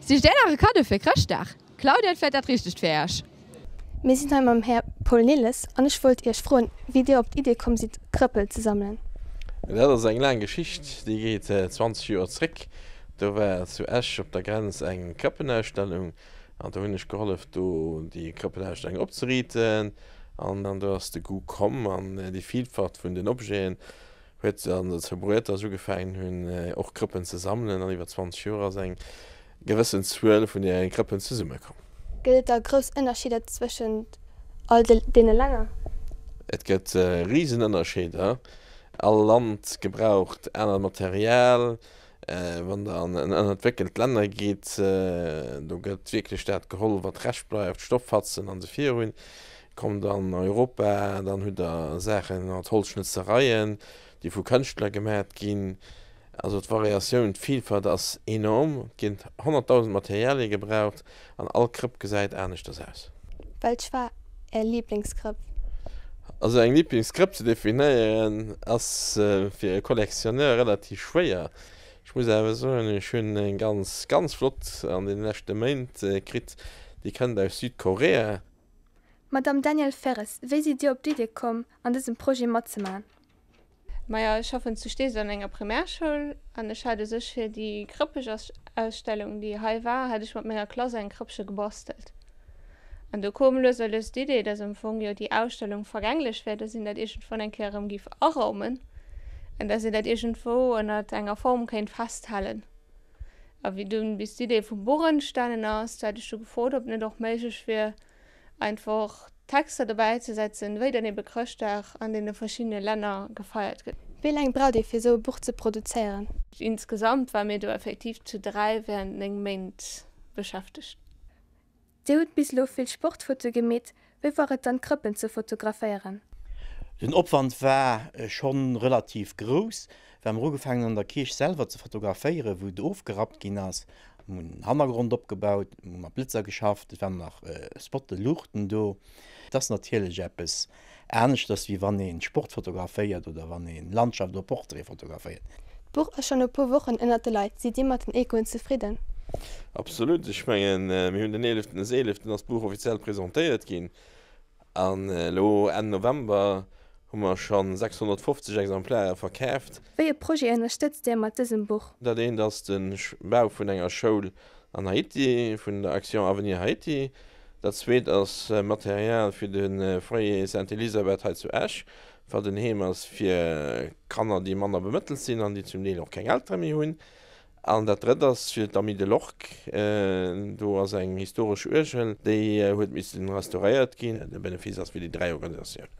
Sicht Är nach e Kaddo fir Chrëschtdag? Claudia huet vläit dat Richtegt fir Äech. Mir sinn hei mam Här Paul Nilles an ech wollt Iech froen, wéi Dir op d'Idee komm sidd, Krëppel ze sammelen. Dat ass eng laang Geschicht, déi geet 20 Joer zréck. Do war zu Esch op der Grenz eng Krëppenausstellung an do hunn ech gehollef, do déi Krëppenausstellung opzeriiten. An dann do ass de Goût komm an déi Vielfalt vun den Objeten huet dann dozou bruet, dass ech ugefaangen hunn, och Krëppen ze sammelen an iwwer 20 Joer ass eng gewëssen Zuel vun deene Krëppen zesummekomm. Gëtt et da grouss Ënnerscheeder zwëschent all deene Länner? Et gëtt Risenënnerscheeder. All Land gebraucht anert Material. Wann der an ënnerentwéckelt Länner gitt, do gëtt wierklech dat geholl, wat Rescht bleift, Stofffatzen an esou virun. Kommt an Europa, dann hutt der Saachen mat Holzschnëtzereien, déi vu Kënschtler gemat ginn. Also d'Variatioun, d'Vilfalt ass enorm. Et ginn 100.000 Materialie gebraucht an all Krëpp gesäit aneschters aus. Welch war Är Liblingskrëpp? Also eng Liblingskrëpp ze definéieren ass fir e Collectionneur relativ schwéier. Ech muss awer soen, ech hunn eng ganz, ganz flott an deene leschte Méint kritt, déi kënnt aus Südkorea. Madamm Danièle Ferres, wéi sidd Dir op d'Idee komm, an dësem Projet matzemaachen? Majo, ech schaffen zu Steesel an enger Primärschoul an ech hat u sech fir déi Krëppegausstellung, déi hei war, hat ech mat menger Klass eng Krëppche gebastelt. An do koum lues a lues d'Idee, dass am Fong jo déi Ausstellung vergänglech wär, dass een dat iergendwann eng Kéier erëm géif araumen an dass een dat iergendwou ënnert enger Form kéint festhalen. A wéi dunn bis d'Idee vum Buch entstanen ass, du hat ech du gefrot, ob net och méiglech wier, einfach Texter dobäi ze setzen, wéi dann ebe Chrëschtdag an deene verschiddene Länner gefeiert gëtt. Wéi laang braucht ee fir esou e Buch ze produzéieren? Insgesamt ware mir do effektiv zu 3 während 9 Méint beschäftegt. Dir hutt bis elo vill Sportfotoe gemeet, wéi war et dann d'Krëppen ze fotograféieren? Den Opwand war schonn relativ grouss, well mer ugefaangen hunn an der Kierch selwer ze fotograféieren, wou et ofgerappt ginn ass. Mir hunn en Hannergrond opgebaut, mir hu mat Blëtzer geschafft, et waren nach Spotten, Luuchten do. Et ass natierlech eppes aneschters, wéi wann ee Sport fotograféiert oder wann ee Landschaft oder Portrait fotograféiert. D'Buch ass schonn e puer Wochen ënnert de Leit. Sidd Dir mat den Echoen zefridden? Absolut. Ech mengen, mir hunn den eeleften des eeleften ass d'Buch offiziell presentéiert ginn. An elo Enn November hu mer scho 650 Exemplare verkaaft. Wéi e Projet ënnerstëtzt Dir mat dësem Buch? Dat eent ass de Bau vun enger Schoul an Haiti, vun der Action Avenir Haiti. Dat zweet ass Material fir de Foyer Sainte Elisabeth hei zu Esch, wat en Heem ass fir Kanner, déi manner bemëttelt sinn an déi zum Deel och keng Eltere méi hunn. An dat drëtt ass fir d'Amis de l'Orgue. Do ass eng historesch Uergel, déi huet missen restauréiert ginn. De Benefice ass fir déi 3 Organisatiounen.